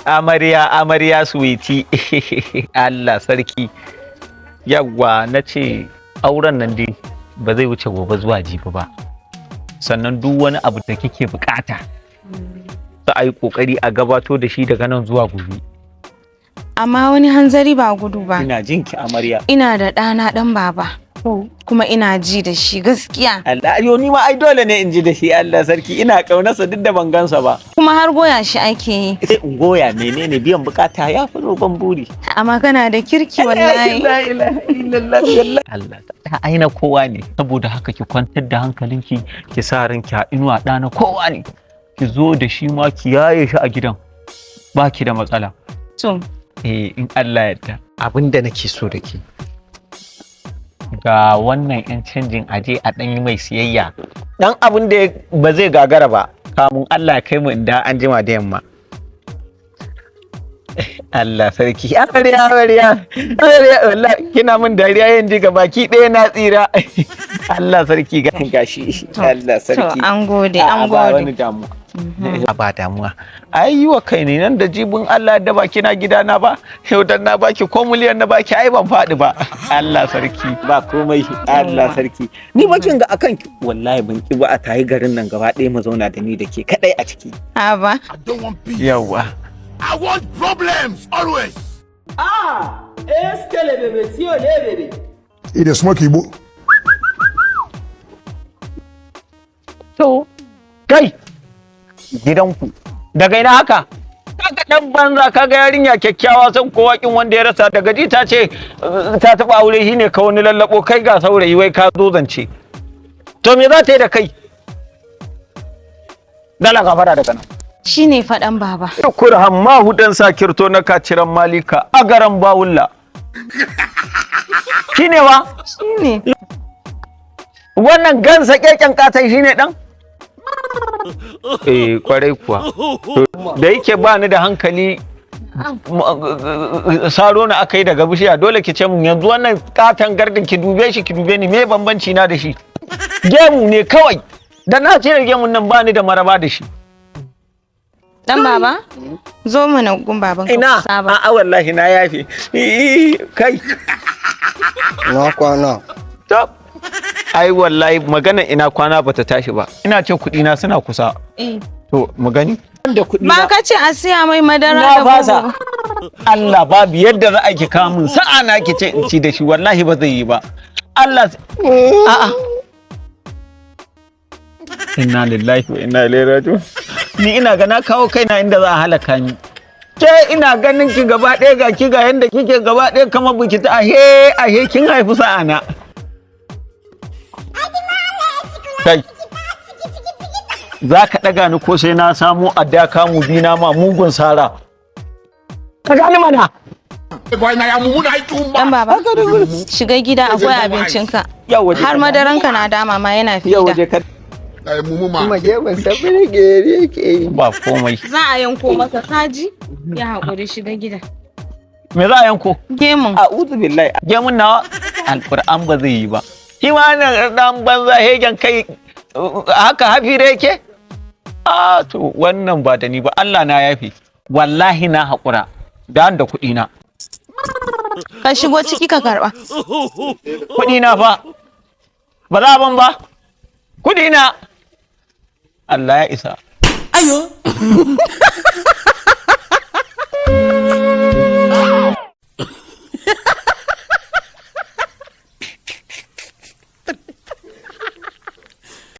Amarya, amarya, sweetie. Allah sarki. Yawwa, na ce auren nan dai ba zai wuce gobe zuwa jibi ba. Sannan duk wani abu da kike bukata za a yi kokari a gabato da shi daga nan zuwa gobe. Amma wani hanzari ba gudu ba. Ina jin ki, amarya. Ina da ɗana ɗan baba. Kuma ina ji da shi gaskiya. Allah yo, ni ma ai dole ne in ji da shi. Allah sarki, ina kaunarsa duk da ban gansa ba. Kuma har goya shi ake yi. Sai in goya, menene, biyan bukata ya fi roƙon buri. Amma kana da kirki wallahi. La ilaha illallah. Allah ta aina kowa ne. Saboda haka ki kwantar da hankalinki, ki sa ranki a inuwa, ɗana kowa ne. Ki zo da shi ma ki yaye shi a gidan. Ba ki da matsala. To, Eh, in Allah yarda. Abin da nake so da ke. Ga wannan 'yan canjin, aje a ɗan yi mai siyayya. Ɗan abin da ba zai gagara ba. Kamun Allah ya kai mu inda an jima da yamma. Allah sarki. Amarya, amarya. Amarya, wallahi kina min dariya yanzu ga baki ɗaya na tsira. Allah sarki, ga gashi. Allah to sarki. an gode, A'a, an ba wani gode. damuwa. A ba damuwa. Ai yi wa kai ne, nan da jibin Allah da baki na gidana ba. Yau dan na baki ko miliyan na baki, ai ban faɗi ba. Allah sarki, ba komai. Allah sarki. Ni ba kin ga akan ki wallahi ban ki ba a tayi garin nan gaba ɗaya mu zauna da ni da ke kadai a ciki. Haba. I don't want peace. Yawwa. I want problems always. Ah, eskele bèbè tí ò lé bèbè. He dey smoke igbo. To, kai, gidanku daga ina haka? Kaga dan banza, kaga yarinya kyakkyawa, son kowa kin wanda ya rasa, daga ji ta ce ta taba aure, shine ka wani lallabo kai ga saurayi, wai ka zo zance. To me za ta yi da kai? Dala gafara daga nan. Shi ne faɗan baba. Kurhan mahudan sa kirto na kaciran malika a garan bawulla. Shine wa? Shi ne. Wannan gansa keken katon shine dan? Eh, kwarai kuwa. To, da yake ba ni da hankali, saro na aka yi daga bishiya, dole ki ce mun yanzu wannan katon gardin, ki dube shi, ki dube ni, me bambanci na da shi? Gemu ne kawai. Da na cire gemun nan, ba ni da maraba da shi. Dan baba? Zo mana gun baban ka Ina ku saba. A'a, wallahi na yafe. Ii, kai. Na kwana. Tab. Ai wallahi magana ina kwana bata tashi ba. Ina ce kuɗi na suna kusa. Eh. To mu gani. Da kuɗi Ba ka ce a siya mai madara na da fasa. bobo. Allah, babu yadda za a ki kawo min sa'a na ki ce in ci da shi, wallahi ba zai yi ba. Allah, a'a. Inna lillahi wa inna ilaihi raji'un. Ni ina ga na kawo kaina inda za a halaka ni. Ke ina ganin ki gaba ɗaya, ga ki ga yanda kike gaba ɗaya kamar biki ta, ahe ahe kin haifi sa'a na. Kai. Za ka ɗaga ni ko sai na samo adda kamu bi na ma mugun sara? Ka gani mana. Boy, na ya mumu na itu Dan baba, shiga gida akwai abincinka. Yau waje Har ka madaranka na dama ma yana Yau fida. waje ka Na ya mumu ma. Kuma gemun sa birge yake yi. Ba komai. Za a yanko maka kaji? Ya haƙuri, shiga gida. Me za a yanko? Gemun. A'udhu billahi. Gemun nawa alquran ba zai yi ba. Shi ma wannan dan banza hegen kai haka hafire yake? A to, wannan ba da ni ba. Allah na yafe. Wallahi na haƙura. Da da kuɗi na. Ka shigo ciki ka karɓa. Kuɗi na fa. Ba za a ban ba. Kuɗi na. Allah ya isa. Ayo.